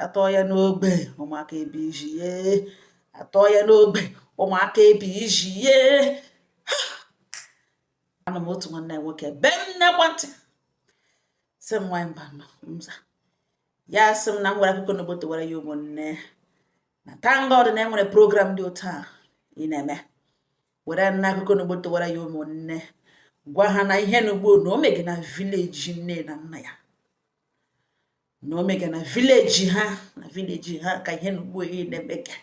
Atọ ya n'ogbe ụmụaka ebe iji ye, atọ ya n'ogbe ụmụaka ebe iji ye. Anụ m otu nwanne ya nwoke be m n'ekwentị, sị m, "Nwanyị mba nọ mza." Ya sị m na m nwere akụkọ n'ogbo towara ya ụmụnne na thank God na enwere program dị otu a ị na-eme, were na akụkọ n'ugbo towara ya ụmụnne, gwa ha na ihe n'ugbo na o mege na village nne na nna ya, na o mege na village ha, na village ha ka ihe n'ugbo ị na-emege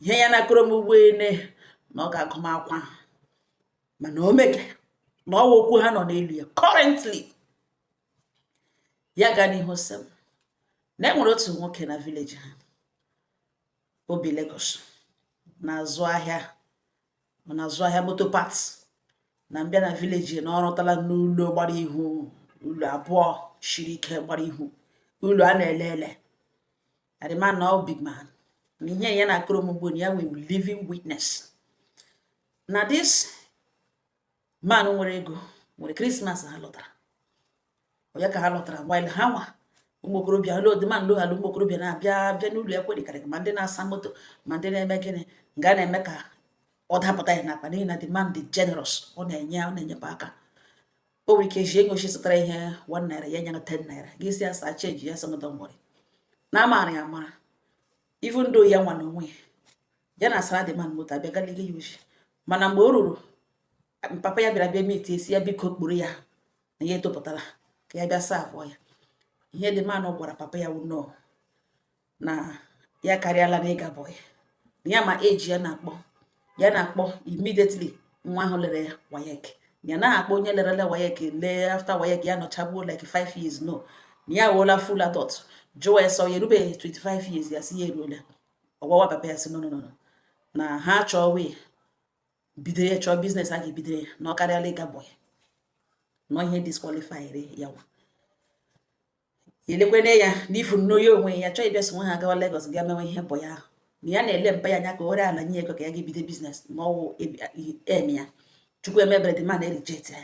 ihe ya na-akụrụ m ugbo ene na ọ ga-agụ m akwa, mana o mege na ọwa okwu ha nọ n'elu ya currently. Ya gaa n'ihu sị m na e nwere otu nwoke na village ha, obi Lagos, na-azụ ahịa. Ọ na-azụ ahịa motor parts na mbịa na village, na ọ rụtala n'ụlọ gbara ihu ụlọ abụọ shiri ike, gbara ihu ụlọ a na-ele ele. And the man na ọ big man, na ihe ya na-akụrụ m ugbo na ya nwee living witness na this man nwere ego. Nwere Christmas ha lọtara, onye ka ha lọtara, while ha nwa ụmụ okorobịa lo the man loghala, ụmụ okorobịa na-abịa bịa n'ụlọ ya kwerikarị, ma ndị na-asa moto, ma ndị na-eme gịnị nga na-eme ka ọ dapụta ya n'akpa, n'ihi na the man dị generous. Ọ na-enye, ọ na-enyepụ aka. O nwere ike ji ego chi zụtara ihe 1 naira, ya nye 10 naira, gị si asa change ya, sị don't worry, na amaara ya amara. Even though ya nwa na onwe ya ya na-asara the man moto, abịa galige ya oji, mana mgbe o ruru, papa ya bịara bịa meet esi ya, biko kpuru ya na ya etopụtara ka ya bịa saa abụọ ya. Ihe the man gwara papa ya wụ no, na ya karịala na ịga boy, na ya ma eji ya na-akpọ, ya na-akpọ immediately nwa ahụ lere ya WAEC, ya naghị akpọ onye lerela WAEC lee after WAEC ya nọchagbuo like 5 years, no, na ya wụola full adult. Jụọ ya sọ ya erubeghị 25 years, ya sị ya eruola. Ọgwawa papa ya sị no, no, no, no, na ha chọọ wee bido ya, chọọ business a ga-ebido ya, na ọ karịala ịga boy, nọ ihe disqualify ya nwa elekwene ya n'ifu nno ya onwe ya chọọ ịbịa so nwe ha gawa Lagos ga mewe ihe boy ahụ, na ya na-ele mpa ya anya ka o were ala nye ego ka ya ga-ebido business na ọwụ em ya. Chukwu emebere, the man reject ya,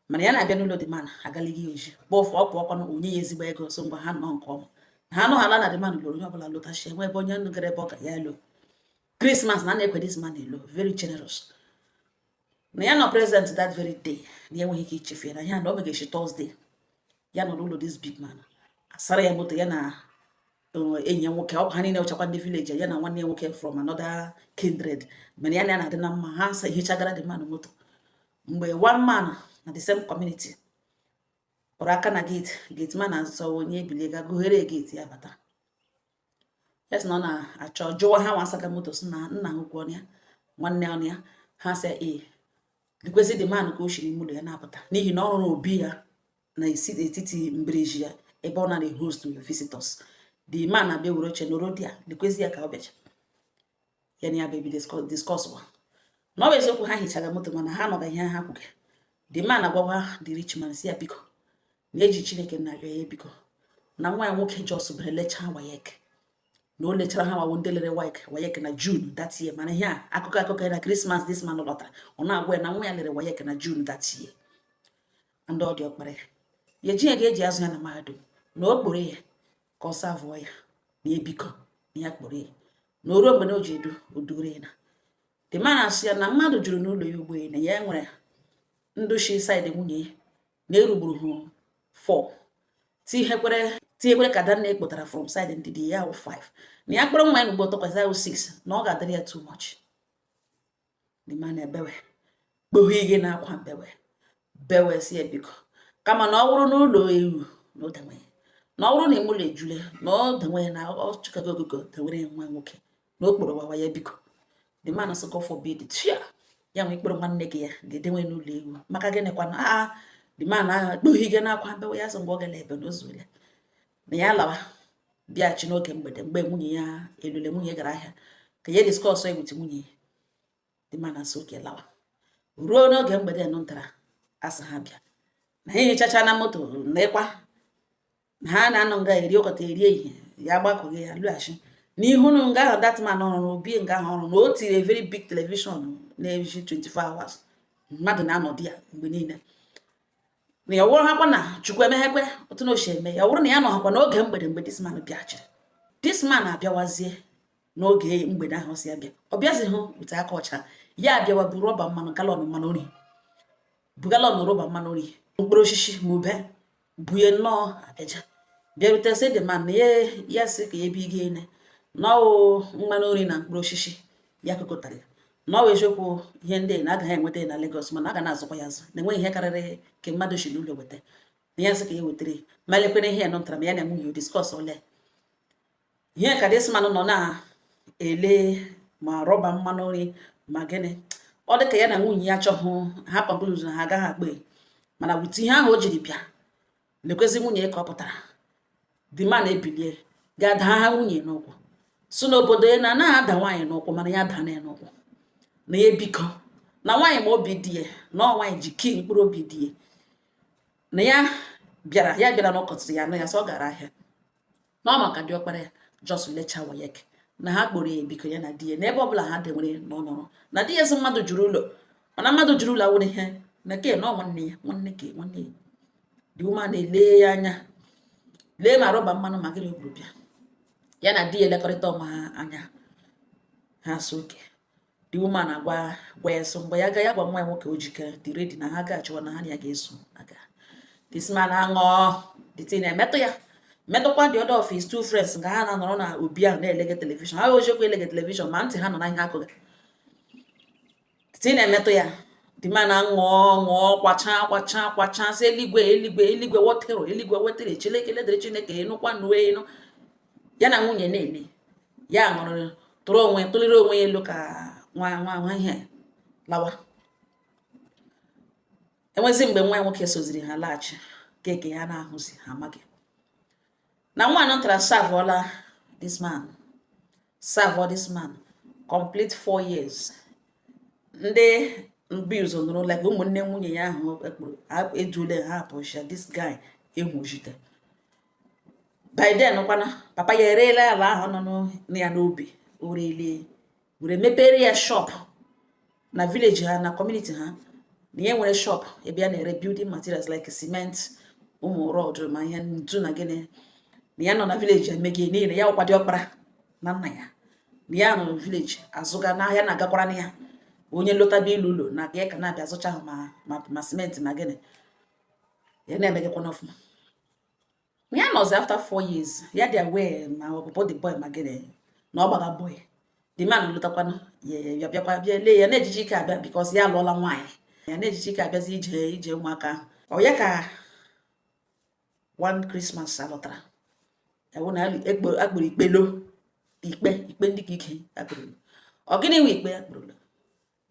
mana ya na-abịa n'ụlọ the man agalighị ya oji kpọfụ ọ pụọkwanụ, onye ya ezigbo ego. So mgbe ha nọ nke ọma, ha nọhala na the man lụrụ onye ọbụla lụtachi enwe ebe onye gara ebe ọ ga ya elo Christmas na na-ekwe this man elo, very generous, na ya nọ present that very day, na ya enweghị ike ichefu ya, na ya na o megechi Thursday ya nọ n'ụlọ this big man asara ya moto, ya na enyi ya nwoke. Ọ ha niile ụchakwa ndị village ya na nwanne ya nwoke from another kindred, mana ya na ya na-adị na mma. Ha sa hichagara the man moto. Mgbe one man na the same community kpọrọ aka na gate, gate man azọ onye ebilie ga gụghere gate ya bata, ya sị na ọ na-achọ jụwa ha nwa asaga moto, sị na nna ha ukwu ọnụ ya, nwanne ọnụ ya. Ha sị ee, lekwesị the man ka o shiri ime ụlọ ya na-apụta, n'ihi na ọ rụrụ obi ya na etiti mbiriji ya ebe ọ na host visitors. The man na-abịa were oche nọrọ di ya, lekwesị ya ka ọ bịacha, ya na ya bụ ebido discuss wa na ọ bụ eziokwu ha hichaga moto, mana ha nọga ihe ha kwuge. The man agwawa the rich man si ya biko, na eji Chineke na-arịọ ya biko, na nwa ya nwoke just bere lechaa WAEC, na o lechara ha wawo ndị lere WAEC, WAEC na June that year. Mana ihe a akụkọ ya na Christmas this man lọtara, ọ na-agwa ya na nwa ya lere WAEC na June that year, ndị ọ dị ọkpara ya, ya eji ya ga-eji azụ ya na mahadum, na o kporo ya ka ọ savụọ ya, na ya biko, na ya kporo ya, na o ruo mgbe na o ji edu o duru ya. Na the man asị ya na mmadụ juru n'ụlọ ya ugbo ya, na ya nwere ndushi side nwunye ya na erugburu ha 4, tinyekwere ka Adanna ekpotara from side ndidi ya wụ 5, na ya kpọrọ nwa ya n'ugbo tụkwasị ya wụ 6, na ọ ga-adịrị ya too much. The man ebewe kpoghe ihe na-akwa, bewe bewe, si ya biko, kama na ọ bụrụ n'ụlọ ewu na o denwe, na ọ bụrụ na ime ụlọ ejule, na ọ denwe, na ọ chịkago okoko dewere ya nwa nwoke, na o kpọrọ wawa ya biko. The man sị, God forbid, tia ya nwe ikpọrọ nwanne gị ya ga-edenwe n'ụlọ ewu, maka gịnịkwa? Na a the man ahụ kpoghe ihe na-akwa, bewe, ya sị mgbe ọ gara ebe na o zuole, na ya lawa bịaghachi n'oge mgbede mgbe nwunye ya elule, nwunye gara ahịa, ka ya discuss ya with nwunye ya. The man asị oke, lawa ruo n'oge mgbede nụ ntara, asị ha bịa na ha ehichacha na moto na ịkwa na ha na-anọ nga eri ụkọta eri ehihie, ya gbakọghị ya lụghachi n'ihu na nga ahụ that man ọrụ obi nga ahụ ọrụ, na o tiri a very big television na-eji 24 hours, mmadụ na-anọdụ ya mgbe niile. Na ya wụrụ hakwa na Chukwu emeghekwe otu na oshi eme ya wụrụ na ya nọ hakwa n'oge mgbede. Mgbe this man bịachiri, this man abịawazie n'oge mgbede ahụ si abịa, ọ bịazighị wute aka ọcha. Ya abịawa bụ rọba mmanụ, gallon mmanụ nri, bụ gallon rọba mmanụ nri, mkpụrụ osisi ma ube bunye nnọọ. Abịaja bịarute, sị the man na ya sị ka ya ebe ige na ọwụ mmanụ nri na mkpụrụ osisi ya kokọtara ya, na ọ bụ eziokwu ihe ndị na agaghị enweta na Lagos, mana a ga na-azụkwa ya azụ, na enweghị ihe karịrị ke mmadụ si n'ụlọ weta, na ya sị ka ya wetara ya. Ma lekwere ihe ya nọtara ma ya na nwunye discuss ole ihe ka this man nọ na-ele ma rọba mmanụ nri ma gịnị. Ọ dị ka ya na nwunye ya achọghị ha conclude na ha agaghị akpa, mana with ihe ahụ o jiri bịa lekwezi nwunye ka ọ pụtara, the man ebilie ga-daa ha nwunye n'ụkwụ, si n'obodo ya na anaghị ada nwaanyị n'ụkwụ, mana ya daa ya n'ụkwụ, na ya biko, na nwaanyị ma obi di ya, na ọ nwaanyị ji kii mkpụrụ obi di ya, na ya bịara n'ụkọtụ ya na ya sọ ọ gara ahịa na ọ maka diọkpara ya just lecha WAEC, na ha kpọrọ ya biko, ya na di ya n'ebe ọbụla ha dị nwere na ọ nọrọ na di ya sị mmadụ juru ụlọ, mana mmadụ juru ụlọ awụrụ ihe na ke na ọ nwanne ya, nwanne ke nwanne ya. The woman na-ele ya anya, lee ma rọba mmanụ ma gịnị o buru bịa. Ya na di ya elekọrịta onwe ha anya, ha so oke. The woman agwa gwa ya so mgbe ya ga ya gwa nwa ya nwoke o jikere, dị ready, na ha ga-achọwa na ha na ya ga-eso aga. This man aṅụọ, the thing emetụ ya, metụkwa the other of his two friends nga ha na-anọrọ na obi ahụ na-elege television. Ha ojiokwu elege television, ma ntị ha nọ na ihe akụga. The thing na-emetụ ya. The man aṅụọ ṅụọ, kwacha kwacha kwacha, sị eluigwe, eluigwe, eluigwe wetero, eluigwe wetere, Chineke ledere, Chineke enukwa nue enu. Ya na nwunye na-ele ya ṅụrụ, tụrụ onwe, tụliri onwe ya elu ka nwa nwa nwa ihe lawa. Enwezi mgbe nwa ya nwoke soziri ha laghachi keke ya na-ahụzi ha, amaghị na nwa anọ tara serve this man, serve this man complete 4 years. Ndị mbi ụzọ nụrụ like ụmụnne nwunye ya ahụ ekpuru edule ha apụsha. This guy ehujite by then kwana papa ya ereela ala ahụ nọ ya n'obi, o relie were mepere ya shop na village ha, na community ha, na ya nwere shop ebe ya na-ere building materials like cement, ụmụ rod, ma ihe ntu na gịnị, na ya nọ na village emeghe, n'ihi na ya ọkwa ọkpara na nna ya, na ya nọ na village azụga n'ahịa na-agakwara na ya onye lọtaba ilu ụlọ na ya ka na-abịa azụcha ahụ ma cement ma gịnị. Ya na-emegekwa n'ọfụma. Ya nọzi after 4 years, ya dị aware ma ọpụpụ the boy ma gịnị na ọ gbaga boy. The man lụtakwanụ ya, ya bịakwa bịa lee ya na-ejiji ike abịa because ya alụọla nwaanyị, ya na-ejiji ike abịazi ije ije ụmụaka ahụ. Ọ ya ka one Christmas alọtara ewu na akpụrụ ikpelo ikpe ikpe ndị ka ike akpụrụ. Ọ gịnị nwe ikpe akpụrụlo?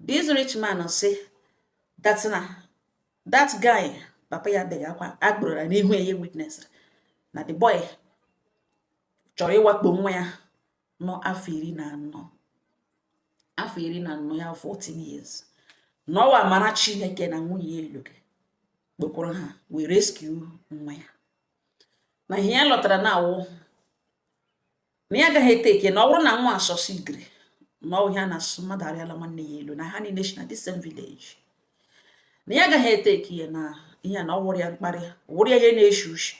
This rich man say that na that guy papa ya bere akwa akpụrụ ya n'ihu ya, witness na the boy chọrọ ịwakpo nwa ya nọ afọ 14, afọ 14 ya, 14 years, na ọwa mara Chineke na nwunye ya eloge kpokwuru ha wee rescue nwa ya, na ihe ya lọtara na awụ na ya agaghị eteke, na ọ bụrụ na nwa asọsigiri na ọhịa na asụ mmadụ arịala nwanne ya elu, na ha niile si na the same village, na ya agaghị eteke ya, na ihe a na ọ wụrụ ya mkparị, wụrụ ya ihe na-eshi ushi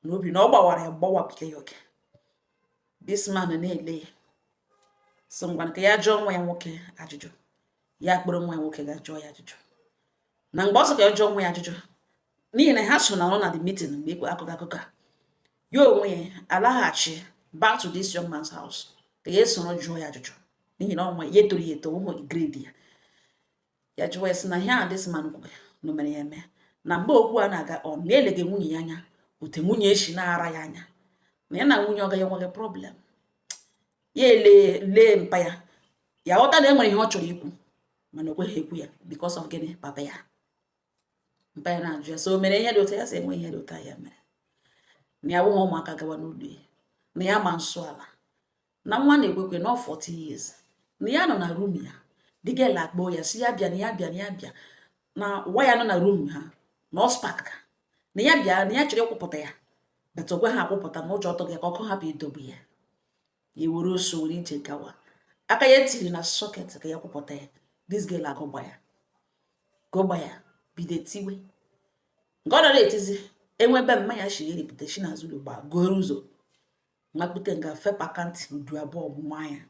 n'obi, na ọ gbawara ya gbawapụta ya oke. This man na-ele ya so ngwa ka ya jụọ nwa ya nwoke ajụjụ. Ya kpọrọ nwa ya nwoke ga jụọ ya ajụjụ, na mgbe ọ sị ka ya jụọ nwa ya ajụjụ, n'ihi na ha so na na the meeting mgbe ekwe akụkọ akụkọ a, ya onwe ya alaghachi back to this young man's house ka ya soro jụọ ya ajụjụ, n'ihi na ọnwa ya etoro ya eto hụ grade ya. Ya jụọ ya sị na ihe a this man kwuru na o mere ya eme, na mgbe okwu a na-aga ọ na-elege nwunye ya anya, otu nwunye esi na-ara ya anya, na ya na nwunye ọ gaghị enweghị problem. Ya ele lee mpa ya, ya ghọta na e nwere ihe ọ chọrọ ikwu, mana o kweghị ekwu ya because of gịnị? Papa ya. Mpa ya na-ajụ ya so o mere ihe dị ụtọ, ya sị enwe ihe dị ụtọ ya mere, na ya bụghị ụmụaka gawa n'ụlọ ya, na ya ma nsọ ala, na nwa na-ekwekwe na ọ 14 years, na ya nọ na room ya, the girl akpọ ya si ya bịa, na ya bịa, na ya bịa, na nwa ya nọ na room ha na ọ spark ka na ya bịa, na ya chọrọ ịkwụpụta ya, but o kweghị akwụpụta na ụjọ ọtọ gị ka ọkụ hapụ idogbu ya. Ya were oso were ije gawa, aka ya tiri na socket ka ya kwụpụta ya, this girl agụgba ya, gụgba ya, bido tiwe. Nke ọ nọrọ etizi enwebe mmanya shi eripụta shi n'azụ ụlọ gba goro ụzọ makpute nga fepụ aka ntị udu abụọ nwa ya.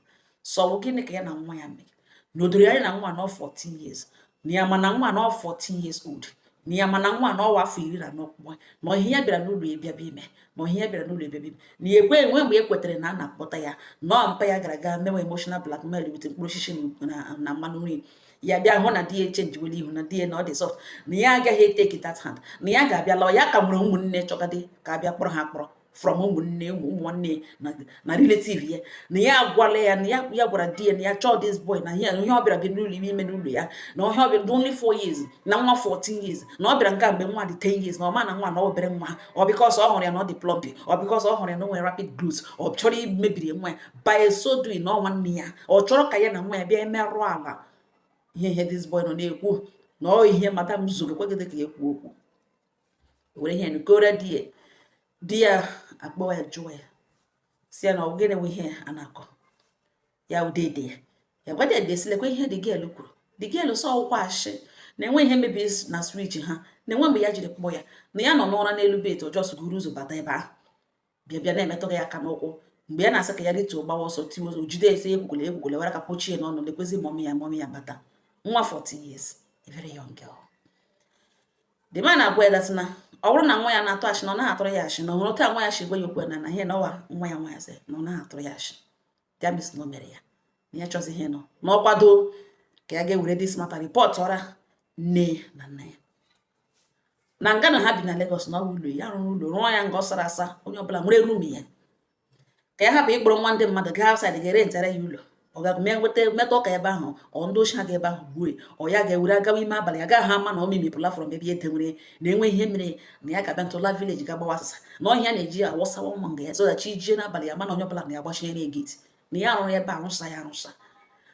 Sọwụ gịnị ka ya na nwa ya mere na o doro ya na nwa nọ 14 years, na ya mana nwa nọ 14 years old, na ya mana nwa nọ afọ 14 kpụọ, na ihe ya bịara n'ụlọ ya bịa ime, na ihe ya bịara n'ụlọ ya bịa ime, na ya ekwe enwe mgbe e kwetere na a na-akpọta ya nọọ. Mpa ya gara aga mewe emotional blackmail with mkpụrụ osisi na mmanụ nri. Ya bịa hụ na di ya echenjiwela ihu, na di ya na ọ dị soft, na ya agaghị eteki that hand, na ya ga-abịa lụọ ya. Ka nwere ụmụnne chọgadị ka abịa kpọrọ ha akpọrọ from ụmụnne, ụmụ nwanne na relative ya, na ya agwala ya na ya gwara di ya na ya chọọ this boy, na ihe ihe ọ bịara bi n'ụlọ ime n'ụlọ ya, na ihe ọ bịara only 4 years, na nwa 14 years, na ọ bịara nga mgbe nwa dị 10 years, na ọ ma na nwa na obere nwa. Ọ because ọ hụrụ ya na ọ dị plumpy, ọ because ọ hụrụ ya na o nwere rapid growth, ọ chọrọ imebiri nwa ya by so doing, na ọ nwanne ya, ọ chọrọ ka ya na nwa ya bịa emerụ ala. Ihe this boy nọ na-ekwu na ọ ihe madam zugo ekwegide ka ya ekwu okwu were ihe nkore di ya. Di ya akpọ ya, jụọ ya, si ya na ọ gịnị wụ ihe a na-akọ ya udede ya. Ya gwa dede si lekwa ihe the girl kwuru. The girl sọ ọkwa ashị na enwe ihe mebiri na switch ha, na enwe mgbe ya jiri kpọọ ya, na ya nọ n'ụra n'elu bed, ọjọọ guru ụzọ bata ebe ahụ, bịa bịa na-emetụ ya aka n'ụkwụ. Mgbe ya na-asị ka ya rituo, gbawa ọsọ, tiwe ụzọ, jide ese ekwukwele ekwukwele, were aka kpochie n'ọnụ. Lekwezi mummy ya, mummy ya bata. Nwa 14 years, a very young girl. The man agwa ya that na ọ bụrụ na nwa ya na-atụ ashị, na ọ naghị atụrụ ya ashị, na ọ hụrụ otu a nwa ya shi gwa ya okwu, na ihe na ọwa nwa ya, nwa ya sị na ọ naghị atụrụ ya ashị. Ya mis na o mere ya na ya chọzi ihe nọ na ọ kwado ka ya ga-ewere this matter report ọra nne na nna ya na nga na ha bi na Lagos, na ọ bụ ụlọ ya rụrụ ụlọ, rụọ ya nga ọ sara asa, onye ọbụla nwere room ya, ka ya hapụ ịkpọrọ nwa ndị mmadụ gaa outside ga-erentara ya ụlọ. Ọ ga mee nweta metụ ụka ebe ahụ, ọ ndị ochie ha ga ebe ahụ gbuo ya, ọ ya ga-ewere agawa ime abalị, agaghị ama na o mimipụla from ebe ya edewere na enwe ihe mere, na ya ga-abịa ntụla village ga gbawa asịsa na ọhịa na-eji awụsawa ụmụ nga ya, so that chi jie n'abalị ya ma na onye ọbụla na ya gbachinyere ya gate, na ya rụrụ ebe arụsa ya arụsa.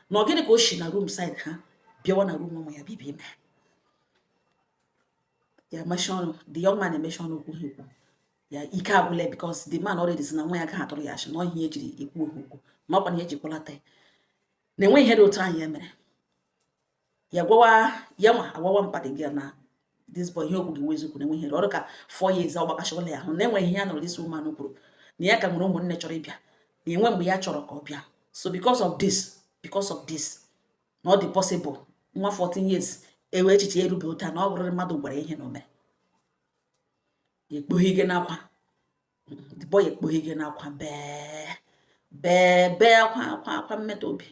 Na ọ gịnị ka o si na room side ha bịawa na room ụmụ ya bibi ime ya mechi ọnụ. The young man emechi ọnụ, okwu ha ekwu ya ike agwụla, because the man already sị na nwa ya agaghị atụrụ ya ashị, na ọhịa ejiri ekwu okwu okwu, na ọkwa na ya ejikwalata ya, na enwe ihe dị otu ahụ ya mere. Ya gwawa ya nwa agwawa mpa dị gị na this boy, ihe okwu gị eziokwu, na enwe ihe ọrụ ka 4 years ọ gbakashịwala ya ahụ, na enweghị ihe ya nụrụ. This woman kwuru na ya ka nwere ụmụnne chọrọ ịbịa, na enwe mgbe ya chọrọ ka ọ bịa. So because of this na ọ dị possible nwa 14 years ewe echiche erube otu a, na ọ bụrụ mmadụ gwara ihe na o mere ekpoghe n'akwa. The boy ekpoghe n'akwa, bee bee bee akwa, akwa akwa mmetọ obi.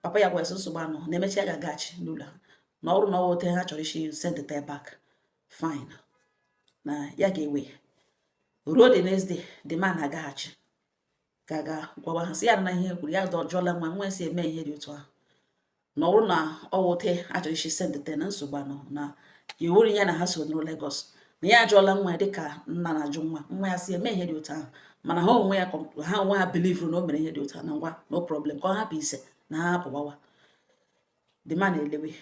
Papa ya gwara nsogbu anọ na emechi ya ga-agaghachi n'ụlọ ha, na ọ bụrụ na ọ ote ha chọrọ isi send it back, fine, na ya ga-ewe. Ruo the next day, the man agaghachi ga-aga gwawa ha, sị ya na ihe kwuru ya dọjụọla nwa nwa si eme ihe dị otu ahụ, na ọ bụrụ na ọ wute a chọrọ isi send it, na nsogbu anọ, na iwuru ya na ha so nụrụ Lagos, na ya ajụọla nwa ya dịka nna na-ajụ nwa nwa ya si eme ihe dị otu ahụ, mana ha onwe ya, ha onwe ha believe na o mere ihe dị otu ahụ, na ngwa, no problem, ka ọ hapụ ise na ha hapụ gbawa. The man elewe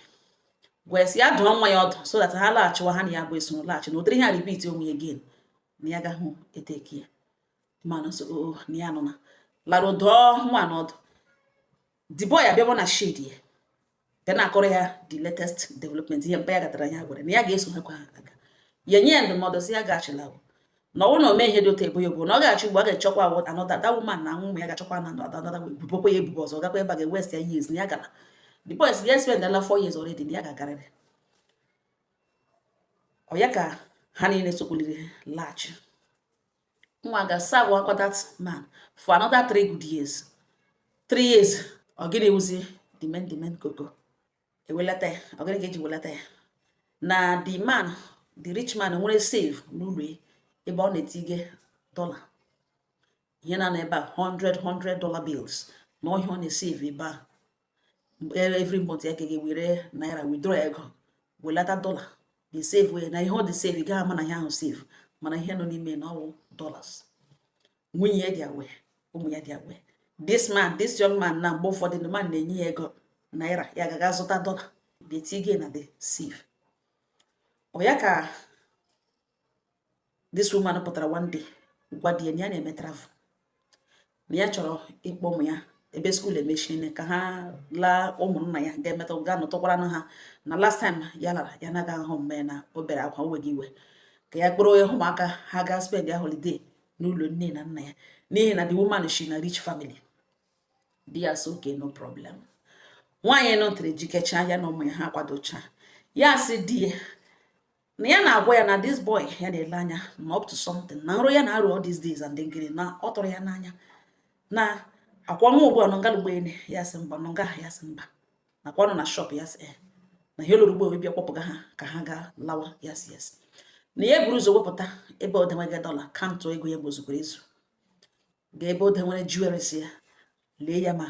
gwa sị ya dụọ nwa ya ọdụ so that ha laghachiwa, ha na ya bụ esoro laghachi, na ụdịrị ihe a repeat onwe ya again, na ya agaghị eteki ya. Man so o na ya nọ na lara dụọ nwa n'ọdụ. The boy abịawa na shed ya, bịa na-akọrọ ya the latest development, ihe mpa ya gatara ya gwara na ya ga-eso ha kwa aga. Ya nye ya ndụmọdụ sị ya gaghachila, na ọ bụrụ na o mee ihe dị otu ebo ya ebu, na ọ ga-achọ ugbo, a ga-echọkwa another that woman na ụmụ ya ga-achọkwa na another way bubokwa ya ebubo ọzọ, gakwa ebe a ga-waste ya years, na ya gara. The boy sị ya spend ala 4 years already, na ya ga-agarịrị. Ọ ya ka ha niile sokwuliri laghachi. Nwa ga serve akwa that man for another 3 good years, 3 years. Ọ gịnị wụzi the main koko ewelata ya? Ọ gịnị ka eji welata ya? Na the man, the rich man, nwere safe n'ụlọ ya ebe ọ na-etige dollar, ihe na ebe a 100 100 dollar bills, na ọhịa ọ na-esave ebe a. Every month ya ga were naira withdraw ego, welata dollar, the save wee na ihe ọ dị save, ị gaghị ama na ihe ahụ save, mana ihe nọ n'ime na ọwụ dollars. Nwunye ya dị aware, ụmụ ya dị aware. This man, this young man, na mgbe ụfọdụ the man na-enye ya ego naira, ya gaga zụta dollar, detige na the safe. Ọ ya ka this woman pụtara one day gwa di ya na ya na-eme travel, na ya chọrọ ịkpọ ụmụ ya ebe school emechiene ka ha laa, ụmụnna ya ga-emetụ ga nọtụkwara ha, na last time ya lara ya naghị ahụ mme na o bere akwa, o nweghị iwe. Ka ya kpọrọ ya ụmụaka ha gaa spend ya holiday n'ụlọ nne na nna ya, n'ihi na the woman shi na rich family. Di ya sị, "Okay, no problem." Nwaanyị nọtere jikecha ya na ụmụ ya, ha kwadocha. Ya sị di ya na ya na-agwa ya na this boy ya na-ele anya na up to something, na nrụ ya na-arụ all these days and ngịrị na ọ tụrụ ya n'anya na akwa nwa ugbu a nọ ngalugbo. Ya sị mba, nọ nga. Ya sị mba, nakwa nọ na shop. Ya sị eh, na ihe lụrụ ugbo bịa kwọpụga ha ka ha gaa lawa. Ya sị yes, na ya eburu ụzọ wepụta ebe o denwega dollar, count ego ya gbozukwara ezu, ga ebe o denwere jewelries ya, lee ya ma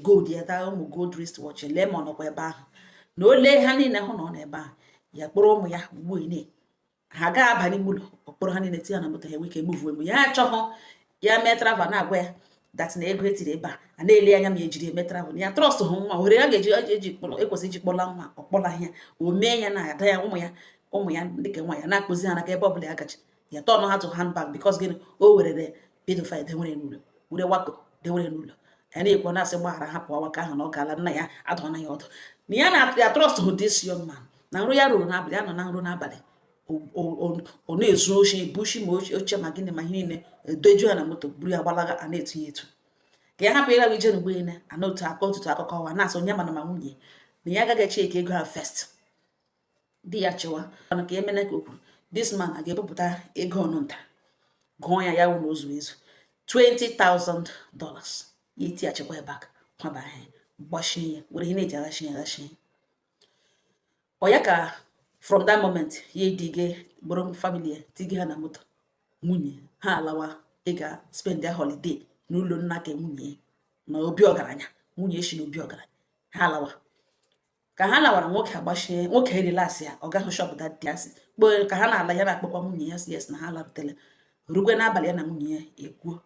gold ya taa, ụmụ gold wrist watch, lee ma ọ nọkwa ebe ahụ. Na o lee ha niile, hụ na ọ nọ ebe ahụ. Ya kpọrọ ụmụ ya ugbu a, ha gaa aba n'ime ụlọ, ọ kpọrọ ha niile tinye ha na moto, ha enwe ike move emu. Ya achọghọ ya mee travel, na-agwa ya that na ego etiri ebe a, a na-ele anya ma ejiri eme travel. Ya trust hụ nwa were ya ga-eji eji kpọrọ ekwesị iji kpọla nwa, ọ kpọla ya, o mee ya na ada ya, ụmụ ya, ụmụ ya dịka nwa ya na-akpụzi ha n'aka. Ebe ọbụla ya gachi, ya tọnụ ha to handbag, because gịnị? O werere pedophile denwere n'ụlọ, were wako denwere n'ụlọ. Ya na-ekwu, na-asị gbaghara, hapụ awaka ahụ na ọ gaala, nna ya adọna ya ọdụ na ya na ya trust hụ this young man. Na nrụ ya ruru n'abalị, ya nọ na nrụ n'abalị, ọ na-ezu oshi bushi ma oche ma gịnị ma ihe niile, edoju ya na moto, buru ya gbalaga. A na-etu ya etu ka ya hapụ ịgawa ije n'ugbo niile ana otu akọ otutu akụkọ ọwa na-asị onye mana ma nwunye na ya agaghị eche ego ha first. Di ya chịwa ọnụ ka emene ka o kwuru, this man a ga-ebupụta ego ọnụ nta gụọ ya, ya wụ na o zuru ezu $20,000. Ya etighachikwa ya back, kwaba ha, gbachie ya, were ihe na-eji aghachi ya aghachie ọ ya. Ka from that moment, ya edige gboro family ya, tige ha na moto, nwunye ha alawa ịga spend their holiday n'ụlọ nna ke nwunye na obi ọgaranya. Nwunye si n'obi ọgaranya ha alawa. Ka ha lawara, nwoke agbachie, nwoke relax ya, ọ gaghị shop that day. Asị kpoo ka ha na-ala, ya na-akpọkwa nwunye ya, si yes, na ha larutela. Rukwe n'abalị, ya na nwunye ya ekwuo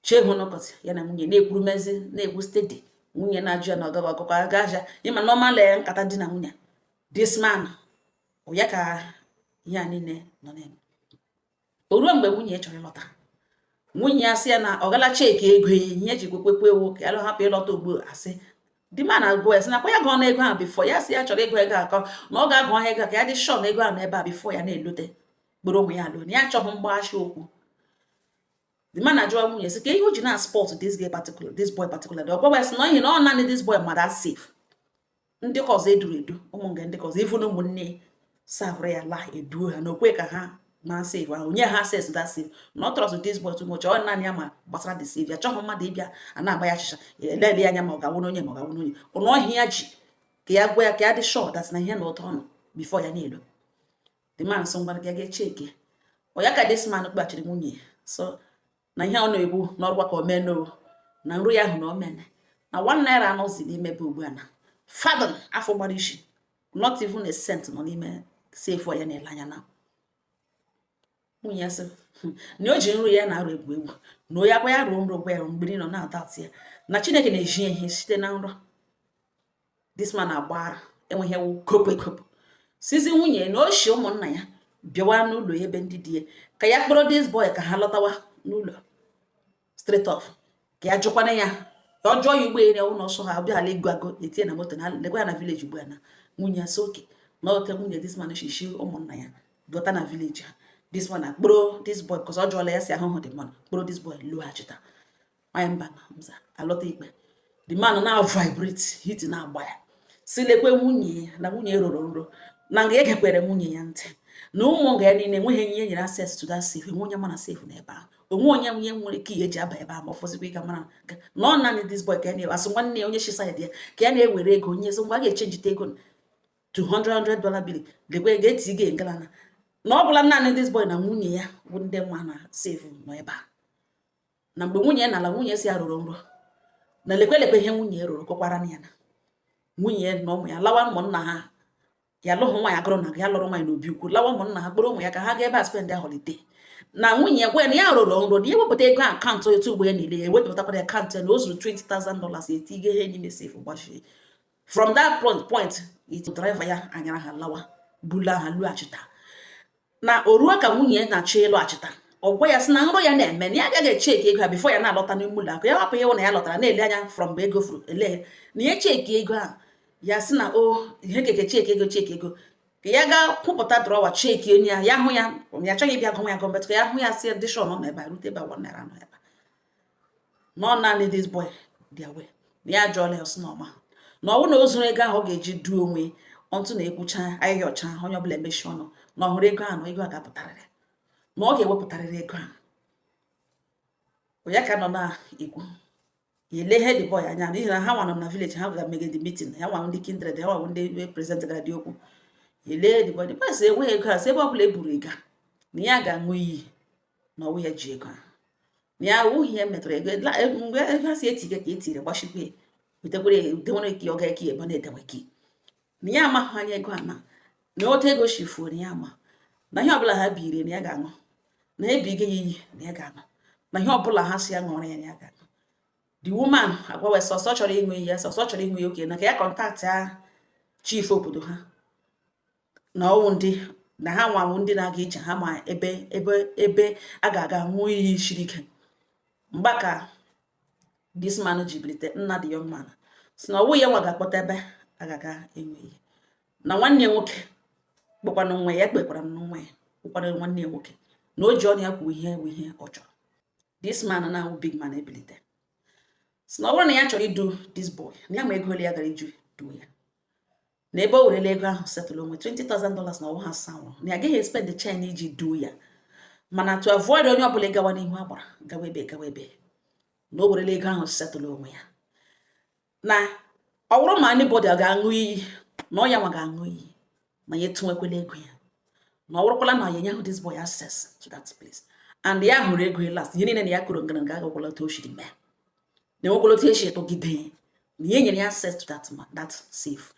chee hụ n'ụkọtị, ya na nwunye na-ekwuru mezi, na-ekwu steady. Nwunye na-ajụ ya na ọ gaghị ọkụkọ aga aja ịma normal nkata di na nwunye. This man ya ka ihe a niile nọ na-eme. O ruo mgbe nwunye ya chọrọ ịlọta, nwunye ya sị ya na ọ gala check ego ya, ihe eji kwekwekwe ewu ka ya hapụ ịlọta ugbu. Asị di man agụ ya sị nakwa ya gụọ na ego ahụ before. Ya sị ya chọrọ ego, ego akọ na ọ ga-agụ ha ego ka ya dị sure na ego ahụ n'ebe a before ya na-elote kpụrụ ụmụ ya alụ, na ya achọghị mgbaghachi okwu. The man ajụwa nwunye sị ka ihe o ji na spot this guy particular, this boy particular. Ọ gwawa ya sị na ihe na ọ naanị this boy mara safe, ndị ka ọzọ eduru edu, ụmụ nga ndị ka ọzọ, even ụmụnne savụrụ ya la eduo ha na okwe ka ha ma safe ahụ onye ha access that safe, na ọ trust this boy too much. Ọ naanị ya ma gbasara the safe, ya chọghị mmadụ ịbịa a na-agba ya achịcha, elele ya anya ma ọ ga-awụ n'onye, ma ọ ga-awụ n'onye ụnụ ọhịa. Ya ji ka ya gwa ya ka ya dị sure that na ihe na ụtọ ọnụ before ya na-elo. The man sọ ngwara ka ya ga-eche eke ọ ya. Ka this man kpaghachiri nwunye so na ihe ọ na-ekwu n'ọrụkwa ka o mee no na nru ya ahụ na o mene na ₦1 anọzi n'ime ebe ugbu a, na fadon afọ gbara isi, not even a cent nọ n'ime safe ya na-ele anya. Na nwunye ya sị na o ji nru ya na-arụ egwu egwu, na onye akwa ya ruo nro gwa ya mgbe niile ọ na-ata atụ ya na Chineke na-eji ya ihe site na nrọ. This man agbara enweghị ewu kopo ekopo sizi nwunye na o shi ụmụnna ya bịawa n'ụlọ ebe ndị di ya, ka ya kpọrọ this boy ka ha lọtawa n'ụlọ straight off, ka ya jụkwana ya, ka ọ jụọ ya ụgbọelu ụlọ ọsọ ha bịa ego agụ etinye na moto na lekwa ya na village ugbu a. Na nwunye ya sị oke na ote nwunye this man shishi ụmụnna ya lọta na village ha. This man akpọrọ this boy because ọ jụọla ya si ahụhụ the man kpọrọ this boy lọghachita. Nwanyị mba na mza alọta ikpe, the man na vibrate, heat na-agba ya, si lekwe nwunye ya na nwunye roro nro na nga egekwere nwunye ya ntị na ụmụ nga ya niile enweghị ihe nyere access to that safe, enwe onye mana safe n'ebe ahụ, onwe onye nwunye nwere key eji aba ebe ahụ, ma ọ fọzikwa ịga mara na ọ naanị this boy ka ya na-asị nwanne ya onye shi side ya ka ya na-ewere ego nye sị ngwa a ga-echenjite ego to 100 $100 bill, lekwe ga-eti gị ngalana na ọ bụla naanị this boy na nwunye ya bụ ndị nwa na safe nọ ebe a. Na mgbe nwunye ya nala, nwunye si ya rụrụ nrọ na lekwe lekwe ihe nwunye ya rụrụ, kọkwara ya na nwunye ya na ụmụ ya lawa ụmụnna ha, ya lụghụ nwaanyị agụrụ na ya lụrụ nwaanyị n'obi ukwu, lawa ụmụnna ha, kpọrọ ụmụ ya ka ha gaa ebe a spend holiday. Na nwunye ya gwa ya na ya rụrụ nrọ na ya ewepụta ego account otu ugbo ya niile, ya ewepụtakwara account ya na o zuru $20,000, etigo ihe n'ime safe, gbachie. From that point it driver ya anyara ha lawa, bula ha lụghachita. Na o ruo ka nwunye ya na-achọ ịlọghachita, ọ gwa ya sị na nrọ ya na-eme na ya agaghị echeck ego ha before ya na-alọta n'ime ụlọ akụ, ya hapụ ịhụ na ya lọtara na-ele anya from mgbe ego furu ele ya na ya check ego ahụ. Ya sị na o ihe keke check ego, check ego. Ka ya gaa kwụpụta drawer, check onye ya, ya hụ ya. Ya achọghị ịbịa gụnwa ya gọọmenti, ka ya hụ ya, si dị sure nọ ebe a, rute ebe a, 1 naira nọ ebe a, nọ naanị this boy dị aware na ya ajụọla ya, ọsị na ọma na ọ bụrụ na o zuru ego ahụ ọ ga-eji duo onwe ọntụ na ekwucha ahịhịa ọcha, onye ọbụla emechi ọnụ na ọ hụrụ ego ahụ, na ego a ga-apụtarịrị, na ọ ga-ewepụtarịrị ego ahụ. Ya ka nọ na-ekwu, ya ele ihe the boy anya, n'ihi na ha nwa nọ na village, ha gara mege the meeting, ha nwa ndị kindred, ha nwa ndị president gara dị okwu. Ele the boy, the boy sị enweghị ego a, sị ebe ọbụla e buru ego na ya ga-aṅụ iyi na ọwụ ya ji ego ahụ, na ya awụghị ya metụrụ ego. Mgbe ego ha si etige ka etiri gbachikwa wetekwere denwere ka ọ ga-eke ebe na-edenwe ki, na ya amaghị anya ego a, na otu ego si fuo, na ya ama na ihe ọbụla ha biri na ya ga-aṅụ, na ebiga ya iyi na ya ga-aṅụ, na ihe ọbụla ha si ya ṅụọrọ ya, na ya ga-aṅụ. The woman agwawe sọsọ chọrọ ịṅụ iyi ya, sọsọ chọrọ ịṅụ ya oke, na ka ya contact ya chief obodo ha, na ọwụ ndị na ha nwanwụ ndị na-aga ije, ha ma ebe a ga-aga ṅụọ iyi siri ike. Mgba ka this man ji bilite, nna the young man si na ọwụ ya nwa ga-akpọta ebe a ga-aga ịṅụ iyi, na nwanne ya nwoke kpọkwanụ nwa ya, kpekwara nwa ya, kpọkwanụ nwanne ya nwoke, na o ji ọnụ ya kwuo ihe bụ ihe ọ chọrọ. This man na-awụ big man ebilite si na ọ bụrụ na ya chọrọ idu this boy, na ya ma ego ole ya gara iju duo ya, na ebe o werela ego ahụ settle onwe $20,000, na ọwụ ha sanwụ, na ya agaghị expend the chain iji duo ya, mana to avoid onye ọbụla ịgawa n'ihu agbara gawa ebe gawa ebe, na o werela ego ahụ settle onwe ya, na ọ bụrụ ma anybody ọ ga-aṅụ iyi, na ọ ya nwa ga-aṅụ iyi na ya etinwekwela ego ya, na ọ bụrụkwala na ya enyeghị this boy access to that place, and ya hụrụ ego ya last, ihe niile na ya kụrụ ngara nga agakwala otu o siri mee, na enwekwala otu esi etụgide ya, na ya nyere ya access to that safe,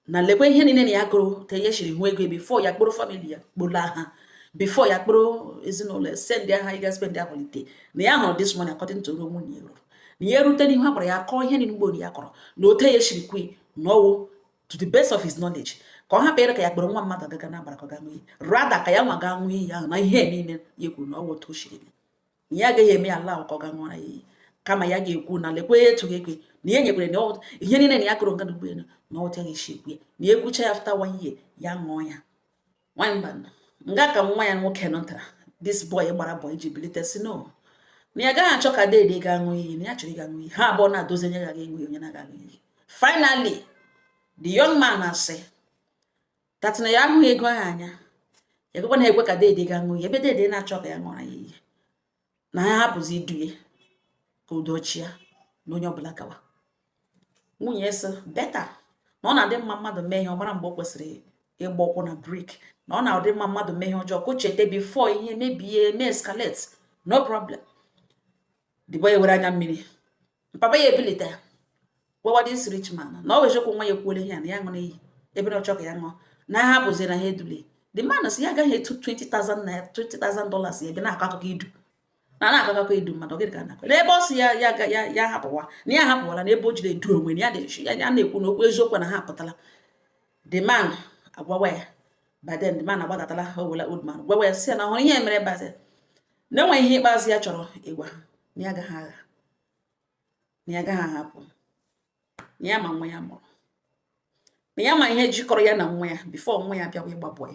na lekwa ihe niile na ya kụrụ te ya siri hụ ego before ya kpụrụ family ya kpola ha, before ya kpụrụ ezinụlọ ya send ya ha ịga spend ya holiday, na ya hụrụ this money according to nwunye ya ruru, na ya erute n'ihu a gwara ya kọọ ihe niile mgbe ya kọrọ na ote ya siri kwe, na ọwụ to the best of his knowledge, ka ọ hapụ ịrị ka ya kpọrọ nwa mmadụ agaga na agbara ka ọ gaa ṅụọ iyi, rather ka ya nwa gaa ṅụọ iyi ahụ na ihe niile ya kwuru na ọwụ otu o siri mee, na ya agaghị eme ya ala ka ọ gaa ṅụọra ya iyi, kama ya ga-ekwu na lekwe etu ga-ekwe na ya nyekwere na ihe niile na ya kụrụ nga n'ugbo elu, na ọ ya ga-esi ekwu ya, na ya ekwucha ya after one year ya ṅụọ ya. Nwanyị mba nga ka nwa ya nwoke nọtara, this boy gbara boy ji bilite si no, na ya agaghị achọ ka dede gaa ṅụọ iyi, na ya chọrọ ịga ṅụọ iyi. Ha abụọ na-adozi onye ga-aga ịṅụ iyi, onye na-aga aṅụ iyi. Finally the young man asị that na ya ahụghị ego ahụ anya, ya ekwekwa na ekwe ka dede gaa ṅụọ iyi, ebe dede na-achọ ka ya ṅụọra ya iyi, na ha hapụzi idu ya ka udo chia na onye ọbụla gawa. Nwunye sị better na ọ na-adị mma mmadụ mee ihe, ọ mara mgbe o kwesịrị ịgba ụkwụ na brake, na ọ na-adị mma mmadụ mee ihe ọjọọ ka o cheta before ihe mebie, mee escalate. No problem. The boy were anya mmiri, papa ya ebilite gwawa this rich man na ọ eziokwu, nwa ya ekwuola ihe a, na ya ṅụrụ iyi ebe na ọ chọ ka ya ṅụọ, na ha hapụzi na ha edule. The man sị ya agaghị etu 20,000 na $20,000 ya ebe na-akọ akụkọ idu na na-akọ akụkọ idu mmadụ. Gịnị ka a na-akọ n'ebe ọ sị ya ya ya ya hapụwa, na ya hapụwala, na ebe o jiri edu onwe na ya dị ya na-ekwu na okwu eziokwu na ha apụtala. The man agwawa ya, by then the man agbadatala, o wela old man gwawa ya, sị ya na hụrụ ihe mere ebe a, na enweghị ihe ikpeazụ ya chọrọ ịgwa ha, na ya agaghị agha, na ya agaghị ahapụ, na ya ma nwa ya mụrụ, na ya ma ihe jikọrọ ya na nwa ya before nwa ya bịawa ịgba boy,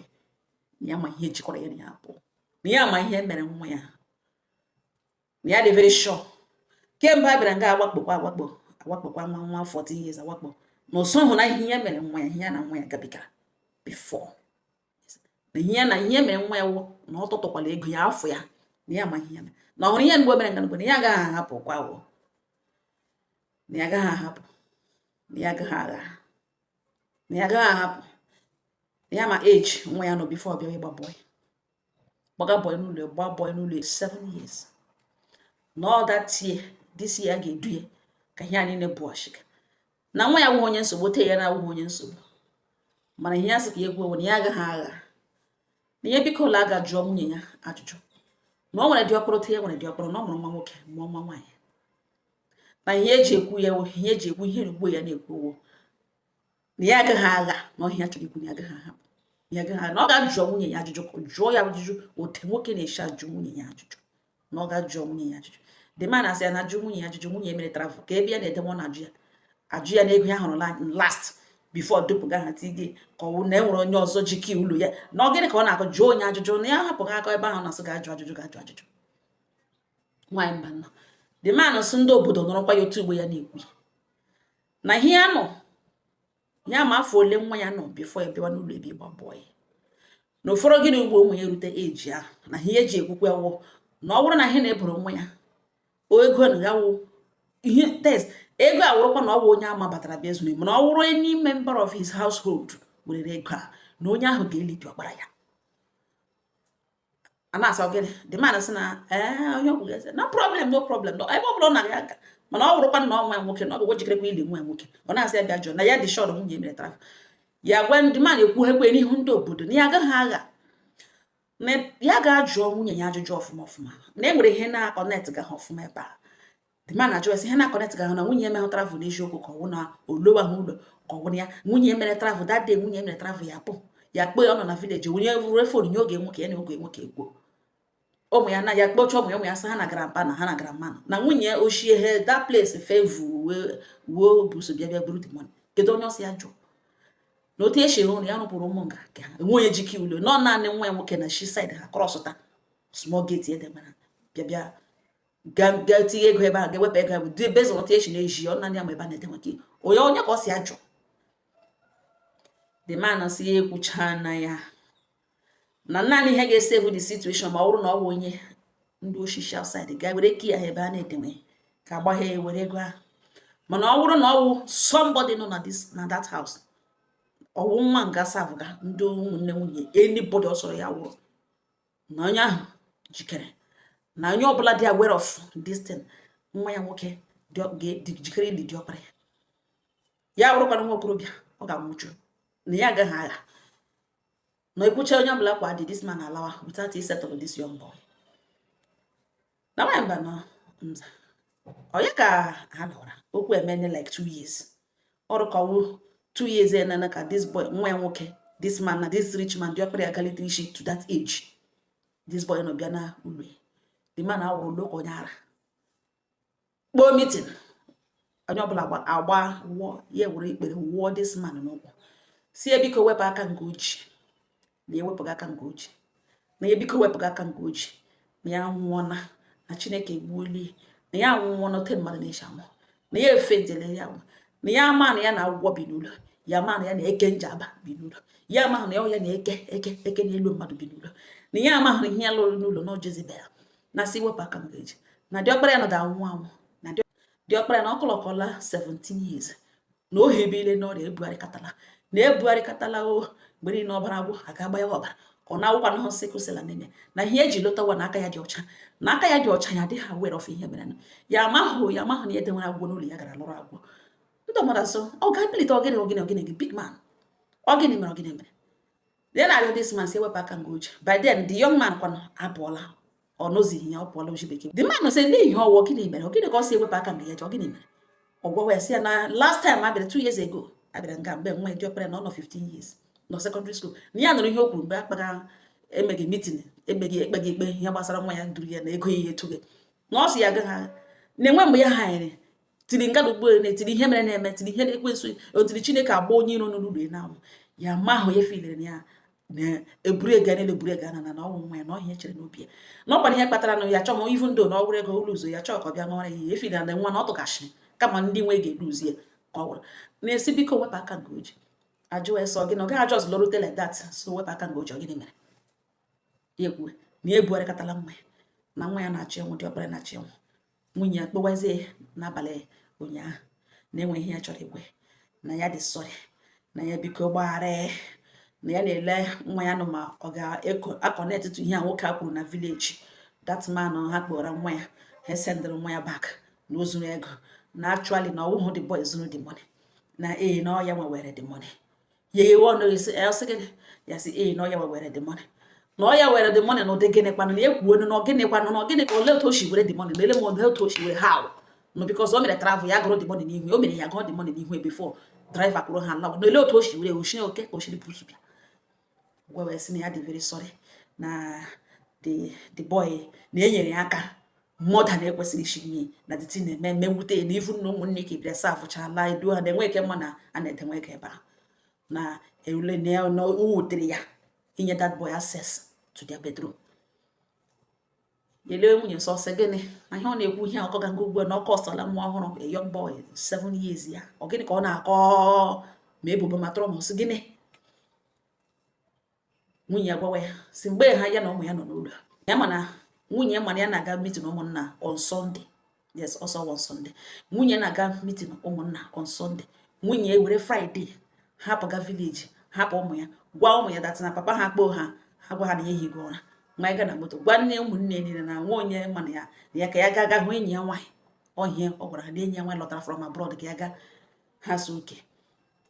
na ya ma ihe jikọrọ ya na ya abụọ, na ya ma ihe mere nwa ya, na ya dị very sure kemgbe a bịara nga awakpokwa awakpo awakpokwa nwa nwa 14 years awakpo, na ụsọ hụ na ihe ya mere nwa ya, ihe ya na nwa ya gabigara before, na ihe ya na ihe mere nwa ya wụ na ọ tụtụkwala ego ya afọ ya, na ya ma ihe ya mere, na ọ hụrụ ihe mgbe o mere nga na ya agaghị ahapụkwa o, na ya agaghị ahapụ, na ya agaghị agha, na ya agaghị ahapụ, na ya ma age nwa ya nọ before ọ bịawa ịgba boy, gbaga boy n'ụlọ, gba boy n'ụlọ 7 years, na ọ that year, this year a ga-edu ya ka ihe a niile bụ ọshịga, na nwa ya awụghị onye nsogbu te ya na awụghị onye nsogbu, mana ihe ya sị ka ya egwu na ya agaghị agha, na ihe biko ụlọ aga jụọ nwunye ya ajụjụ, na ọ nwere diọkpụrụ te ya nwere diọkpụrụ, na ọ mụrụ nwa nwoke, mụọ nwa nwaanyị, na ihe eji ekwu ya, ihe eji ekwu ihe ugbo ya na-ekwu wo na ya agaghị agha, na ọhịa chọrọ ikwu na ya agaghị ahapụ, ya agaghị agha, na ọ ga-ajụọ nwunye ya ajụjụ, jụọ ya ajụjụ otu nwoke na-esi ajụ nwunye ya ajụjụ, na ọ ga-ajụọ nwunye ya ajụjụ. The man asị ya na ajụ nwunye ya ajụjụ, nwunye mere travel ka ebe ya na-edewe, ọ na-ajụ ya ajụ ya na ego ya hụrụ last before ya bịawa ịgba boy. Before dupụga ha tige ka ọ wụ na e nwere onye ọzọ ji key ụlọ ya na ọ gịnị ka ọ na-akọ. Jụọ onye ajụjụ na ya hapụghị aka ebe ahụ na-asị ga-ajụ ajụjụ, ga-ajụ ajụjụ. Nwaanyị mba nọ, the man sị ndị obodo nọrọkwa ya otu ugbo ya na-ekwu na ihe ya nọ ya ma afọ ole nwa ya nọ before ya bịawa n'ụlọ ebe ịgba boy na ụfọdụ gịnị ugbo ụmụ ya erute eji ahụ na ihe eji ekwukwe wụ na ọ bụrụ na ihe na-eboro nwa ya ego na ya wụ ihe test ego a wụrụkwa na ọ bụ onye ama batara bịa zuru, mana ọ wụrụ any member of his household were ego a, na onye ahụ ga-eli ọkpara ya. A na-asọ gịnị? The man sị na ee, onye ọgwụ ga-ese, no problem, no problem, no ebe ọ bụla ọ na-aga aga, mana ọ bụrụkwa na ọ nwa ya nwoke na ọ bụ jikerekwa ili nwa ya nwoke. Ọ na-asị ya bịa jụọ na ya dị sure nwunye mere travel. Ya gwa ndị man ekwughekwe n'ihu ndị obodo na ya agaghị agha, na ya ga-ajụọ nwunye ya ajụjụ ọfụma ọfụma, na e nwere ihe na-aconnect ga ha ọfụma ebe a. The man ajụ ya sị ihe na-aconnect ga ha na nwunye emeghụ travel n'eziokwu, ka ọ wụ na olowa ha ụlọ, ka ọ wụ na ya nwunye mere travel that day. Nwunye mere travel, ya pụ ya kpọọ ya, ọ nọ na village, wunye were phone nye oge nwoke ya na oge nwoke ekwuo ụmụ ya na ya kpọcha ụmụ ya, ụmụ ya sị ha na grandpa na ha na grandma na nwunye ochie he that place fevu wuo buso bịa bịa buru the money. Kedu onye ọsị ya jụọ na otu esi rụ ya rụpụrụ ụmụ nga ka ha enwe onye jike ụlọ nọ? Naanị nwa ya nwoke na shi side ha crossụta small gate ede mara bịa bịa ga ga tinye ego ebe ahụ, ga-ewepụ ego ahụ dị bezọ otu esi na-eji ọ naanị ya ma ebe a na-ede maka onye onye ka ọ si ajụ. The man sị ya ekwucha na ya na naanị ihe ga-esave the situation ma ọ bụrụ na ọ bụ onye ndị osisi outside ga were key ahụ ebe a na-edenwe ka agbaghe were ego ahụ, mana ọ bụrụ na ọ wụ somebody nọ na this na that house, ọwụ nwa nga savụga ndị ụmụnne nwunye, anybody ọ sọrọ ya wụrụ, na onye ahụ jikere na onye ọbụla dị aware of this thing, nwa ya nwoke dị jikere ili diọkpara ya, ya bụrụkwana nwa okorobịa ọ ga-anwụchu na ya agaghị agha na ekwucha onye ọbụla kwa dị. This man alawa without he settle this young boy na nwaanyị mba nọ nza ọ ya ka ha lọra okwu emene like 2 years ọrụ kọwu 2 years enene ka this boy, nwa ya nwoke, this man na this rich man diọkpara ya galite isi to that age. This boy nọ bịa na ụlọ ya, the man awụrụ lụka onye ara kpọọ meeting, onye ọbụla agba wụọ ya, were ikpere wụọ this man n'ụkwụ, si ya biko wepụ aka nke oji, na ewepụghị aka nke oji, na ya biko wepụghị aka nke oji, na ya nwụọna, na Chineke egbuolie, na ya anwụọ na ote mmadụ na-eji anwụ, na ya efe njele ya nwụ, na ya ama na ya na agwụgwọ bi n'ụlọ ya, ama na ya na eke njaba bi n'ụlọ ya, ama na ya na eke eke eke n'elu mmadụ bi n'ụlọ, na ya ama na ihe ya lụrụ n'ụlọ na Jezebel, na si wepụ aka m ga-eji na diọkpara ya nọdụ anwụ anwụ, na diọkpara ya na ọkọlọkọla 17 years na o hebile n'ọrịa ebugharịkatala na ebugharịkatala o mgbe niile ọbara gwụ aga agba ya ọbara, ọ na-awụkwa na sickle cell anemia, na ihe eji lọtawa na aka ya dị ọcha, na aka ya dị ọcha, ya adịghị aware of ihe mere ya, amahụ ya, amahụ na ya edenwere agwọ n'ụlọ ya gara lụrụ agwọ. Ndị mmadụ asọ ọ ga-abilite ọgịnị ọgịnị ọgịnị gị big man, ọ gịnị mere, ọ gịnị mere ya na-arịọ this man si ewepụ aka nga oji. By then the young man kwanụ apụọla, ọ nọzighị ya, ọ pụọla oji bekee. The man sị n'ihi ọwụ gịnị mere, ọ gịnị ka ọ si ewepụ aka nga ya ji, ọ gịnị mere? Ọ gwawa ya sị ya na last time a bịara 2 years ago, a bịara nga mgbe nwa diọkpara na ọ nọ 15 years, nọ secondary school, na ya nụrụ ihe o kwuru mgbe akpaga emeghị meeting, emeghị ekpeghị ikpe ihe gbasara nwa ya duru ya na ego ya etughị, na ọ sị ya agaghị na-enwe mgbe ya hanyere tiri nga ugbo na-etiri ihe mere na-eme tiri ihe na-ekwensu otiri Chineke agba onye iro n'ụlọ ya na-anwụ ya ma ahụ ya filere na ya na-eburu ego n'elu eburu ego na na ọnwụ nwa ya na ọhịa chere n'obi ya na ọ kwara ihe kpatara na ya chọghị ivu ndo na ọ wụrụ ego ụlọ ụzọ ya chọọ ka ọ bịa ṅụọrọ ya ihe efilere na nwa na ọ tụgashịrị kama ndị nwe ga-eduzi ya ka ọ wụrụ na-esi biko wepụ aka nke oji. Ajụ ya sọ gị na ọ gaghị ajọs lọrute like that, so wepụ aka nke oji, ọ gịnị mere? Ya ekwu na ya ebugharịkatala nwa ya na nwa ya na-achọ ịnwụ, dị ọkpara na-achọ ịnwụ. Nwunye ya kpọwazie n'abalị ụnyaahụ na enwe ihe ya chọrọ igwe, na ya dị sorry, na ya biko gbaghara ya, na ya na-ele nwa ya nụ ma ọ ga-aconnect to ihe a nwoke a kwuru na village, that man ha kpọrọ nwa ya, ha sendịrị nwa ya back na o zuru ego, na actually na ọwụhụ the boy zuru the money, na ee, na ọ ya nwewere the money. Ya ewe ọnụ esi gịnị? Ya sị ee, na ọ ya nwewere the money, na ọ ya were the money na ụdị gịnị kwanụ, na ekwuo na ọ gịnị kwanụ, na ọ gịnị ka olee otu o si were the money, na ele m olee otu o si were, how no, because o mere travel, ya gụrụ the money n'ihu, o mere ya gụọ the money n'ihu before driver kwuru ha lawa, na olee otu o si were oshi oke ka o siri busu bịa gwa wee sị na ya dị very sorry, na the boy na enyere ya aka more than ekwesịrị isi nye, na the thing na-eme eme mwute ya, na ifu na ụmụnne ka bịara sa afụchala edu ha na enwe ike mma na a na-edenwe ego ebe ahụ. Na ewule na ya na o wutere ya inye that boy access to their bedroom. Yelee nwunye sọ sị gịnị na ihe ọ na-ekwu, ihe ọkọ ga nga ugbu a na ọkọ ọsọla nwa ọhụrụ, a young boy, 7 years ya. Ọ gịnị ka ọ na-akọ ma ebubo ma tụrụ ma sị gịnị? Nwunye ya gwawa ya si mgbe ha ya na ụmụ ya nọ n'ụlọ ya, mana nwunye ya mana ya na-aga meeting ụmụnna on Sunday. Yes, also on Sunday nwunye na-aga meeting ụmụnna on Sunday. Nwunye were Friday hapụ ga village, hapụ ụmụ ya, gwa ụmụ ya that na papa ha kpoo ha, ha gwa ha na ya ehigo ụra ma ịga na moto, gwa nne ụmụnne niile na nwa onye mana ya na ya ka ya ga hụ enyi ya nwaanyị ọhịa. Ọ gwara ha na enyi ya nwaanyị lọtara from abroad ka ya ga. Ha so oke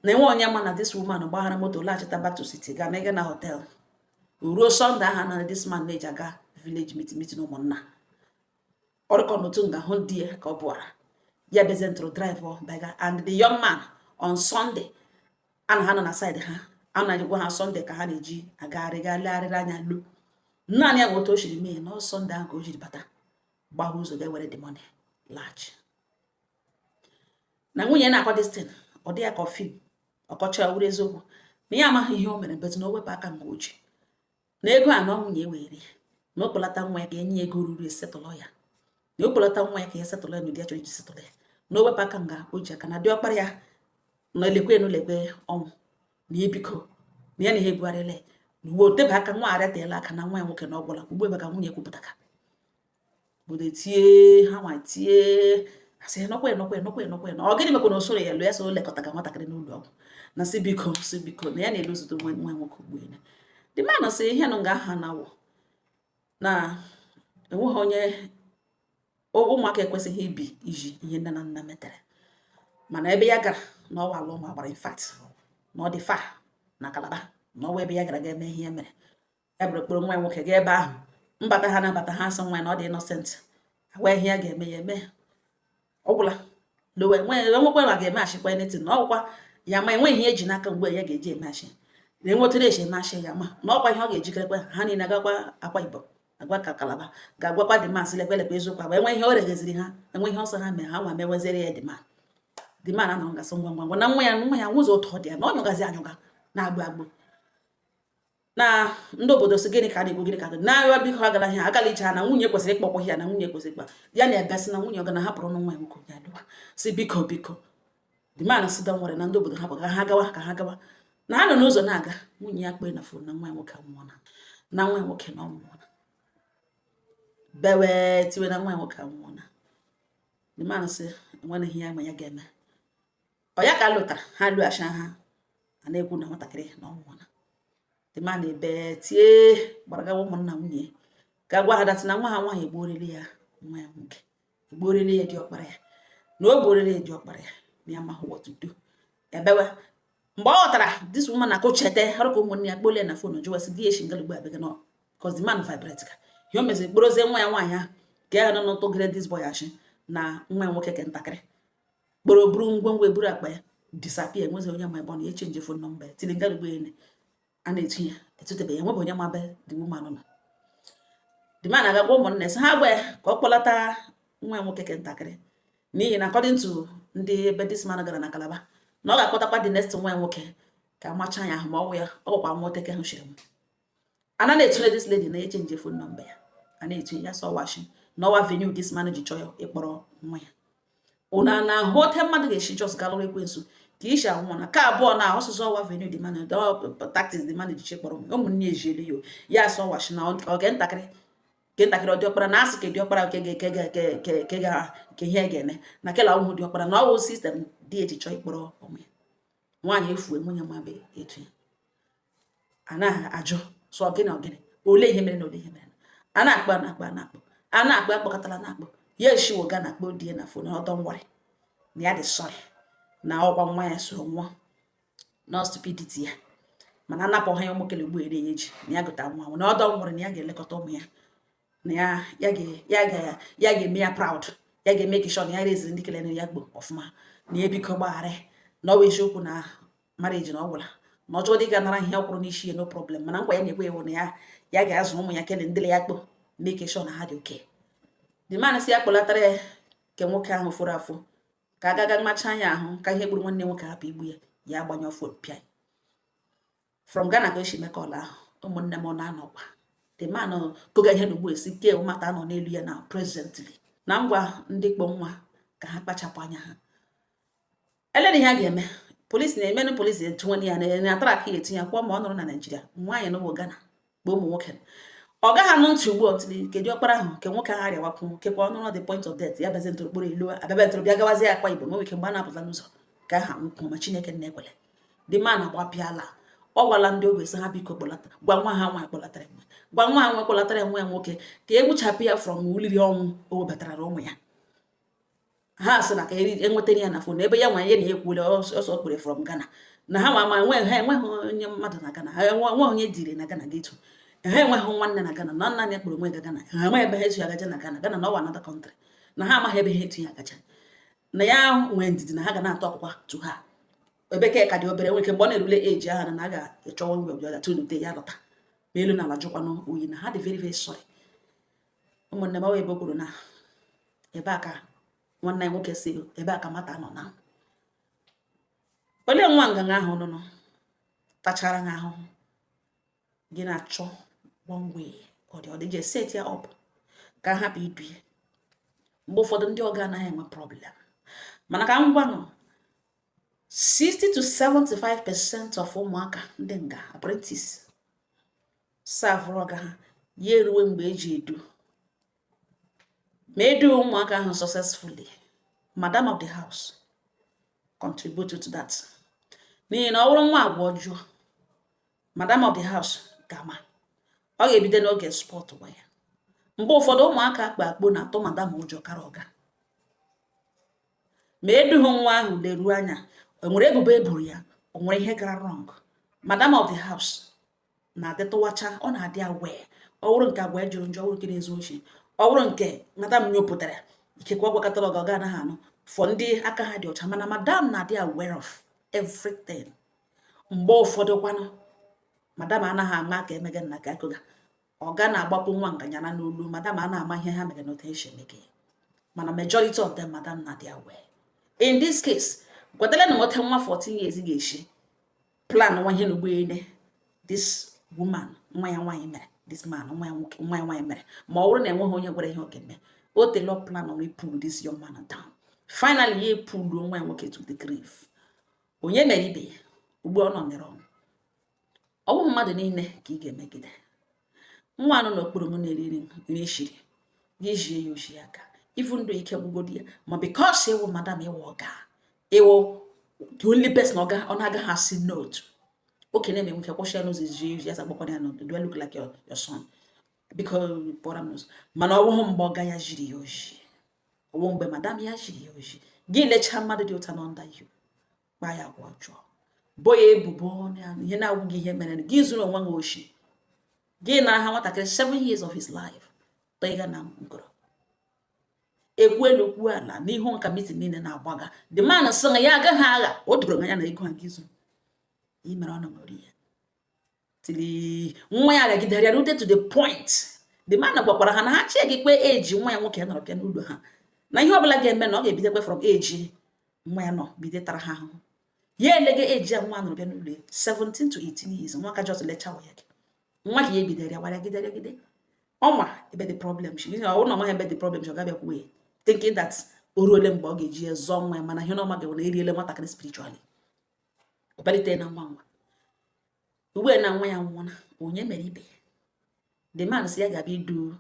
na enwe onye ma na this woman gbaghara moto laghachita back to city, ga mega na hotel ruo Sunday ahụ na this man na-eji aga village meeting ụmụnna. Ọrụkọ n'otu nga hụ di ya ka ọ bụara ya bịazie ntụrụ drive baga. And the young man on Sunday a na ha nọ na side ha, a na-agwa ha Sunday ka ha na-eji agagharị gaa legharịrị anya lu naanị ya. Bụ otu o siri mee na Sunday ahụ ka o jiri bata gbagha ụzọ ga were the money laghachi. Na nwunye na-akọ this thing, ọ dị ya ka film ọkọcha wuru eziokwu na ya amaghị ihe o mere, but na o wepụ aka mgbe o ji na ego a na nwunye ewere na o kpọlata nwa ya ka enye ego ruru esetụlọ ya, na o kpọlata nwa ya ka ya setụlọ ya n'ụdị ya chọrọ iji setụlọ ya, na o wepụ aka nga o ji aka na diọkpara ya na elekwe enu lekwe ọnwụ na ya biko na ya na ihe ebugharịla ya na ugbo otebe aka nwa arịateela aka na nwa ya nwoke na ọ gwụla ugbo ebe ka nwunye kwupụtaka obodo tie ha nwa tie asị nọkwa nọkwa nọkwa nọkwa na ọ gịnị mekwa na osoro ya lụ ya so lekọta nwatakịrị n'ụlọ ọgwụ na sị biko, sị biko na ya na-elu zụta nwa nwa nwoke ugbo elu. The man sị ihe nụ nga aha na wụ na enweghị onye ụmụaka ekwesịghị ibi iji ihe nne na nna metere, mana ebe ya gara na ọwa ala ụmụ agbara, in fact na ọ dị fa na Kalaba na ọwa ebe ya gara ga eme ihe ya mere. Ya bụrụ kpọrọ nwa ya nwoke gaa ebe ahụ mbata ha nabata ha, asị nwa ya na ọ dị innocent, agwa ihe ya ga-eme ya eme ọ gwụla lowe nwe enwekwa ma ga-eme achịkwa anything na ọgwụkwa ya ma enweghị ihe eji n'aka mgbe ya ga-eji eme achị na enwetara eji eme achị ya ma na ọkwa ihe ọ ga-ejikerekwa ha niile agakwa Akwa Ibom, agwa ka Kalaba ga-agwakwa the man sị lekwe lekwe eziokwu agba enwe ihe o regheziri ha, enwe ihe ọsọ ha mere ha nwa meweziere ya. The man anọrọ ngasị ngwa ngwa ngwa na nwa ya nwụzọ otu ọ dị ya na ọ nyụgazi anyụga na-agbụ agbụ na ndị obodo si gịnị ka a na-ekwu, gịnị ka na ya biko agala ihe agala ije ha na nwunye kwesịrị ịkpọkwa ya na nwunye kwesịrị ịkpa ya na ebe sị na nwunye ọ ga na hapụrụ nwa ya nwoke ya lụwa, si biko biko. The man si don't worry, na ndị obodo hapụ ka ha gawa, ka ha gawa. Na ha nọ n'ụzọ na-aga, nwunye ya kpee na phone na nwa ya nwoke anwụọla, na nwa ya nwoke na ọ nwụọla, bewe tiwe na nwa ya nwoke anwụọla. The man sị enweghị ihe ya ma ya ga-eme. Ọ ya ka a lụtara ha lụghachi ha a na-ekwu na nwatakịrị na ọ nwụọla. The man ebe tie gbara gawa ụmụnna nwunye ga gwa ha that na nwa ha nwaanyị egbuorele ya nwa ya nwoke, egbuorele ya diọkpara ya, na o gbuorele ya diọkpara ya, na ya amaghị what to do. Ebewe mgbe ọ ghọtara this woman na-akụchete ọrụ ka ụmụnne ya kpolie na phone jụwa sị di ya eshi ngalugbu abịa nọ, cause the man vibrate ka ihe o meziri kporozie nwa ya nwaanyị ahụ ka ya nọ n'ụtụgịrị this boy ashị na nwa ya nwoke ke ntakịrị kpọrọ buru ngwongwo eburu akpa ya disappear. Enwezi onye ma ebe ọ na echange phone number ya tiri ngalugbu ene a na-etu ya etutebeghị, enwebe onye ma be the woman nọ. The man agagwa ụmụnne sị ha gwa ya ka ọ kpọlata nwa ya nwoke ke ntakịrị, n'ihi na according to ndị ebe this man gara na Calabar, na ọ ga-akpọtakwa the next nwa ya nwoke ka amacha ya ahụ ma ọ wụ ya ọ gwakwa nwoke ahụ shiri m ana na-etune this lady na echange phone number ya a na-etu ya sọwashi na ọwa venue this man ji chọọ ịkpọrọ nwa ya. Ụna na-ahụ ote mmadụ ga-esi just galụrụ ekwensu ka isi anwụ na ka abụọ na ọsụsọ ọwa venue the man tactics the man ji chekpọrọ ụmụnne ejielu ya ya asọwashi na oge ntakịrị ke ntakịrị ọdịọkpara na asị ka diọkpara ke ga ke ga ke ke ke ga ke ihe ga-eme na kela ọhụụ diọkpara na ọwụ system dị eji chọọ ịkpọrọ ụmụ ya nwaanyị efu nwunye mabe etu ya a na-ajụ sọ gịnị ọgịnị ole ihe mere na ole ihe mere a na-akpọ a na-akpọ a na-akpọ a na-akpọ akpọkọtala na-akpọ ya eshiwo ga na-akpọ die na phone na don't worry, na ya dị sorry, na ọkwa nwa ya so nwụọ na stupidity ya, mana anapụ ha ya ụmụkele ugbu ere ya eji na ya gụta nwa na ọ don't worry, na ya ga-elekọta ụmụ ya, na ya ya ga ya ga ya ga-eme ya proud, ya ga-eme sure na ya reziri ndị kelere ya gbo ọfụma, na ya biko gbaghara, na ọ bụ eziokwu na marriage na ọ gwụla, na ọjọọ dị ga nara ihe ọ kwụrụ n'isi ya, no problem, mana nkwa ya na-ekwe ewu na ya ya ga-azụ ụmụ ya kele ndịle ya kpo make sure na ha dị okay. The man si ya kpọlatara ya ke nwoke ahụ fụrụ afụ ka agaga macha anya ahụ ka ihe gburu nwanne nwoke hapụ igbu ya. Ya agbanyụ phone pịa. From Ghana ka o si mee call ahụ. Ụmụnne m, ọ na-anọkwa the man koga ihe n'ugbu esi ke mata nọ n'elu ya na presently na ngwa ndị kpọ nwa ka ha kpachapụ anya ha elena ihe a ga-eme. Polisi na-emenụ, polisi etinwe ya na track ya, etinye akwụkwọ ma ọ nọrọ na Naijiria. Nwaanyị n'ụwa Ghana bụ ụmụ nwoke, ọ gaghị anụ ntị ugbu a ntịrị kedu ọkpara ahụ nke nwoke ahụ arịawapụ kekwa ọnụrụ the point of death ya bịazi ntụrụkpụrụ elu abịabịa ntụrụ bịa gawazie Akwa Ibom. Nwere ike mgbe a na-apụta n'ụzọ ka aha nwụkwụ, ma Chineke na-ekwele. The man agbapịala. Ọ gwala ndị ogwe sị ha biko kpọlata, gwa nwa ha nwaanyị kpọlatara nwa, gwa nwa ha nwe kpọlatara nwa ya nwoke ka egbuchapụ ya from uliri ọnwụ o webatara ụmụ ya. Ha sị na ka enwetara ya na phone ebe ya nwa ya na ya ekwuola ọsọ kpere from Ghana na ha ma enwe ha enweghị onye mmadụ na Ghana, ha enweghị onye dịrị na Ghana ga-eto, ha enweghị nwanne na Ghana, na nna ya kpọrọ onwe ga Ghana, ha enweghị ebe ha etu agaja na Ghana. Ghana na ọwa another country na ha amaghị ebe ha etu ya agaja, na ya nwee ndidi na ha ga na-atọ ọkwa tu ha ebe ka dị obere. Nwere ike mgbe ọ na-erule eji ahụ na a ga-echọwa ngwe ọbịa tunute ya lọta ma elu na ala jụkwanụ oyi na ha dị very very sorry. Ụmụnne m, ọ ebe o kwuru na ebe a ka nwanne ya nwoke si, ebe a ka mata nọ na olee nwa nganga ahụ nụnụ tachara ha ahụhụ gị na-achọ one way or the other je set ya up ka ha hapụ idu ya. Mgbe ụfọdụ ndị ọga anaghị enwe problem, mana ka m gwanụ, 60 to 75% of ụmụaka ndị nga apprentice serve ọga ha ya eruwe mgbe eji edu ma edu ụmụaka ahụ successfully, madam of the house contribute to that, n'ihi na ọ bụrụ nwa agwa ọjọọ, madam of the house ga-ama, ọ ga-ebido n'oge spot gwa ya. Mgbe ụfọdụ ụmụaka akpa akpo na-atụ madam ụjọ kara ọga. Ma edughị nwa ahụ leruo anya, o nwere ebubo eboro ya, o nwere ihe gara wrong, madam of the house na-adịtụwacha, ọ na-adị aware. Ọ bụrụ nke agwa jụrụ njọ, ọ bụrụ nke na-ezu ohi, ọ bụrụ nke madam nyopụtara, ikekwe ọ gwakọtara ọga, ọ anaghị anụ for ndị aka ha dị ọcha, mana madam na-adị aware of everything. Mgbe ụfọdụ kwanụ, madam anaghị ama ka emege na ka akụga ọga na-agbapụ nwa nganyana n'olu, madam a na-ama ihe ha mere na otu esi emege, mana majority of them, madam na-adị aware. In this case, gwatala na nwoke nwa 14 years ga-eshi plan nwa ihe n'ugbo ene this woman nwa ya nwaanyị mere, this man nwa ya nwoke nwa ya nwaanyị mere, ma ọ bụrụ na enweghị onye gwara ihe ọ ga-eme o telo plan on pull this young man down. Finally ya pull nwa ya nwoke to the grave. Onye mere ibe ya ugbu ọ nọ nere ọnwụ. Ọ bụghị mmadụ niile ka ị ga-emegide. Nwa anụ n'okpuru m na-eri nri nri shiri gị jie ya oshi aka ifu ndụ ike gwụgodi ya, ma because ịwụ madam, ịwụ ọga, ịwụ the only person ọga ọ na-agaghị asị no to. Okenye na-eme nwoke kwụsị ya n'ụzọ ezi ya akpọkwana ya n'ụdị, "Do I look like your son? Biko pụọra m n'ụzọ." Mana ọ bụghị mgbe ọga ya jiri ya oji, ọwụ mgbe madam ya jiri ya oji. Gị lechaa mmadụ dị ụta nọ under you, kpaa ya agwa ọjọọ, bo ya ebubo na ihe na-awụghị ihe mere, gị zuru onwe gị oshi, gị nara ha nwatakịrị 7 years of his life tọịga na nkọrọ ekwu elu kwu ala n'ihu nka meeting niile na-agbaga. The man sị na ya agaghị agha, o doro anya na ego a gị zuru ị mere ọ nọ nwere ihe tili nwa ya rịagidere ya rute to the point. The man gwakwara ha na ha chie gị kpe eji nwa ya nwoke nọrọ bịa n'ụlọ ha na ihe ọbụla ga-eme na ọ ga-ebidokwe from age nwa ya nọ bido tara ha ahụhụ. Ya elege eji ya nwa nọrọ bịa n'ụlọ ya 17 to 18 years, nwa ka just lechawa ya gị nwa ka ya ebidoro ya waragide rịagide. Ọ ma ebe the problem shi, ọ bụrụ na ọ maghị ebe the problem shi, ọ ga-abịakwuwe ya thinking that o ruole mgbe ọ ga-eji ya zọọ nwa ya, mana ihe na ọ maghị bụ na eriele nwatakịrị spiritually, ọ kpalite na nwa nwa ugbu a na nwa ya nwụọna. Onye mere ibe ya? The man si ya ga-abịa idu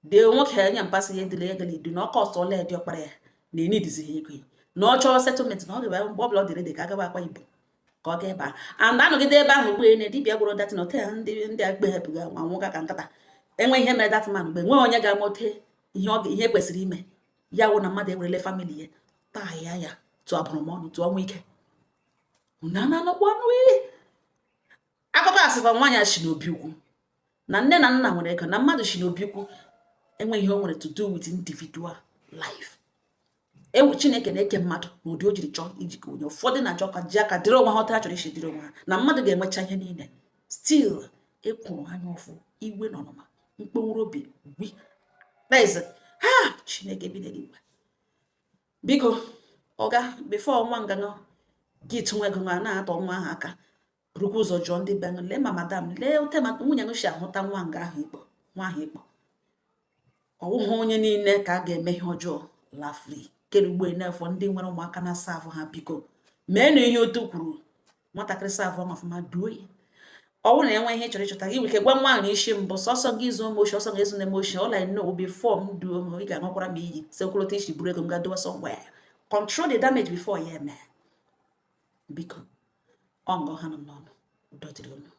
de nwoke anya mpasị ya edule ya gara idu na ọkọ ọsọla ya dị ọkpara ya na enidizighị ego ya na ọ chọọ settlement na ọ ga mgbe ọbụla ọ dịrị dị ka agaba Akwa Ibom ka ọ gaa ebe a and anọgide ebe ahụ ugbu ene dibịa gwụrụ datin ote ndị ndị akpe hepụga nwa nwụga ka nkata enwe ihe mere that man mgbe nwee onye ga-ama ote ihe ọ ihe kwesịrị ime ya wụ na mmadụ ewerele family ya taa ya ya tụọ abụrụmọnụ tụọ ọnwụ ike na na-anọkwa ọnụ. Akụkọ asịkwa nwaanyị a si n'obi ukwu na nne na nna nwere ego na mmadụ si n'obi ukwu enweghị ihe o nwere to do with individual life. Ewu Chineke na-eke mmadụ n'ụdị o jiri chọọ ijikọ onye. Ụfọdụ na-achọ ka ji aka dịrị onwe ha otu ha chọrọ isi dịrị onwe ha, na mmadụ ga-enwecha ihe niile, still ekwuru anya ụfụ, iwe na ọnụma, mkpọnwụrụ obi wi eze ha. Chineke bi n'eluigwe, biko ọga, before nwa nganga gị tụnwe ego nwa na-atọ nwa ahụ aka. Burukwa ụzọ jụọ ndị be lee ma madam, lee ote ma nwunye gị si ahụta nwa nga ahụ ikpọ nwa ahụ ikpọ. Ọwụghị onye niile ka a ga-eme ihe ọjọọ la free. Kere ugbo n'afọ ndị nwere ụmụaka na-asa ahụ ha, biko meenụ ihe otu kwuru. Nwatakịrị sa ahụ ọfụma, duo ya. Ọ bụrụ na enwe ihe ị chọrọ ịchọta gị, nwere ike gwa nwa ahụ n'isi mbụ, sọsọ gị zuo m oshi, ọsọ gị ezu na oshi. All I know, before m duo m, ị ga-aṅụkwara m iyi sị okwulota isi buru ego m ga dowe somewhere. Control the damage before ya eme. Biko, ọ ngọ ha nọ m n'ọnụ. Udo dịrị unu.